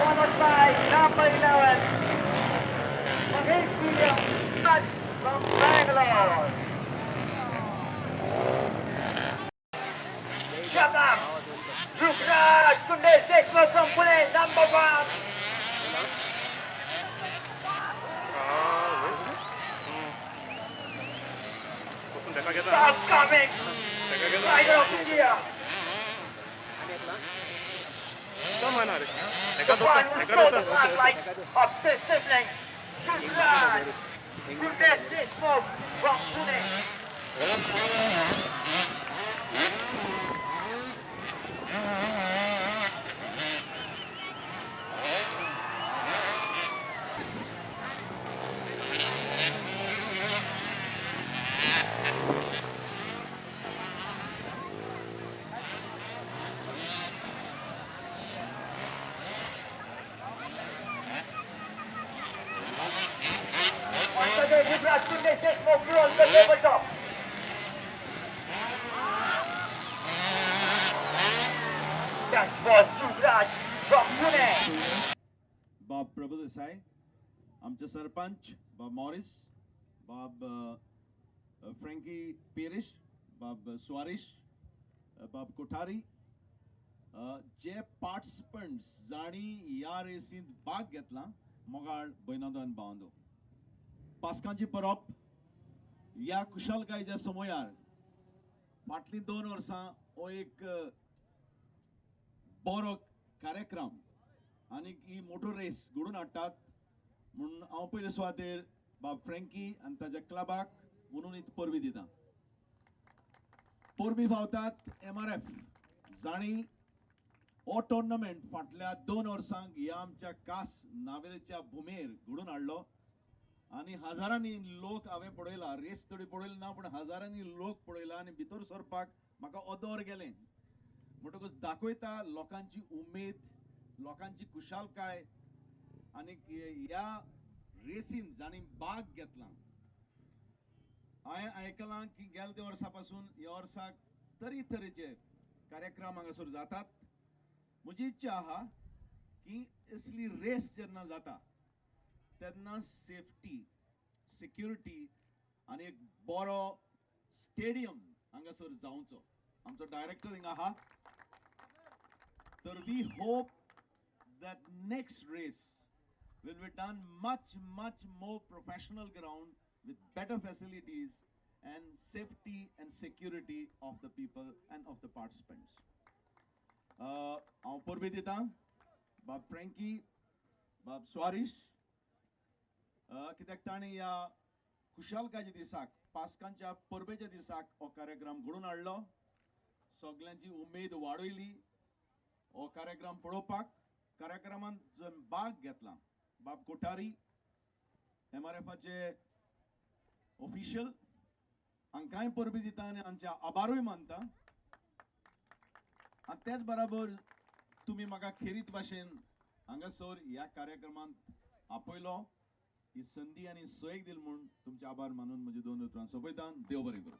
Followed by number 11, Mahesh William from Bangalore. Shut up! Rukraj Kunde Deshmukh from Pune, number 1. Stop coming! Rider of India! The one who stole the spotlight of this evening, Rukraj Kunde Deshmukh from Pune. Once again, Rukraj Kunde Deshmukh rules the tabletop. That was Rukraj from Pune. बाब प्रभुदेसाय, आमचे सरपंच बाब Morris, बाब Frankie perish, बाब सुवारीश, बाब कोठारी, जे participants जांणी ह्या रेसींत भाग घेतला, मोगाळ भयणांदो भावंदो, पास्कांची परब ह्या कुशालकायेच्या समयार फाटलीं 2 वर्सां हो एक बरो कार्यक्रम आनी ही मोटो रेस घडोवन हाडटात म्हूण हांव पयले सुवातेर बाब फ्रँकी आनी ताच्या क्लबाक म्हणून परबी दिता. परबी फावतात MRF जांणी हो टोर्नामेंट फाटल्या 2 वर्सांक ह्या आमच्या कास नावेलेच्या भुमेर घडोवन हाडलो आनी हजारांनी लोक हांवें पळयला, रेस थोडी पळयली ना पूण हजारांनी लोक पळयला आनी भितर सरपाक म्हाका अदोर गेलें. म्हणटकूच दाखयता लोकांची उमेद, लोकांची कुशालकाय आनी ह्या रेसीन जांणी भाग घेतला. हांवें आयकलां की गेल्या त्या वर्सा पासून ह्या वर्साक तरेतरेचे कार्यक्रम हांगासर जातात. म्हजी इच्छा आहा की असली रेस जेन्ना जाता तेन्ना सेफ्टी, सिक्युरिटी आनी एक बरो स्टेडियम हांगासर जावचो. आमचो डायरेक्टर हिंगा आहा, तर we hope that next race will be done much, much more professional ground with better facilities and safety and security of the people and of the participants. हांव परबी दिता बाब फ्रँकी, बाब स्वारीश, कित्याक तांणी ह्या खुशालकायेच्या दिसाक, पास्कांच्या परबेच्या दिसाक हो कार्यक्रम घडोवन हाडलो, सगल्यांची उमेद वाडयली. हो कार्यक्रम पळोवपाक, कार्यक्रमांत जो भाग घेतला बाब कोठारी, एमआरएफाचे ऑफिशियल, हांकांय परबी दिता आनी आमचे आभारूय मानता. आनी तेच बराबर तुमी म्हाका खेरीत भाशेन हांगासर ह्या कार्यक्रमांत आपयलो, ही संदी आनी सोयीक दिली म्हूण तुमचे आभार मानून म्हजी दोन उतरां सोंपयता. देव बरें करूं.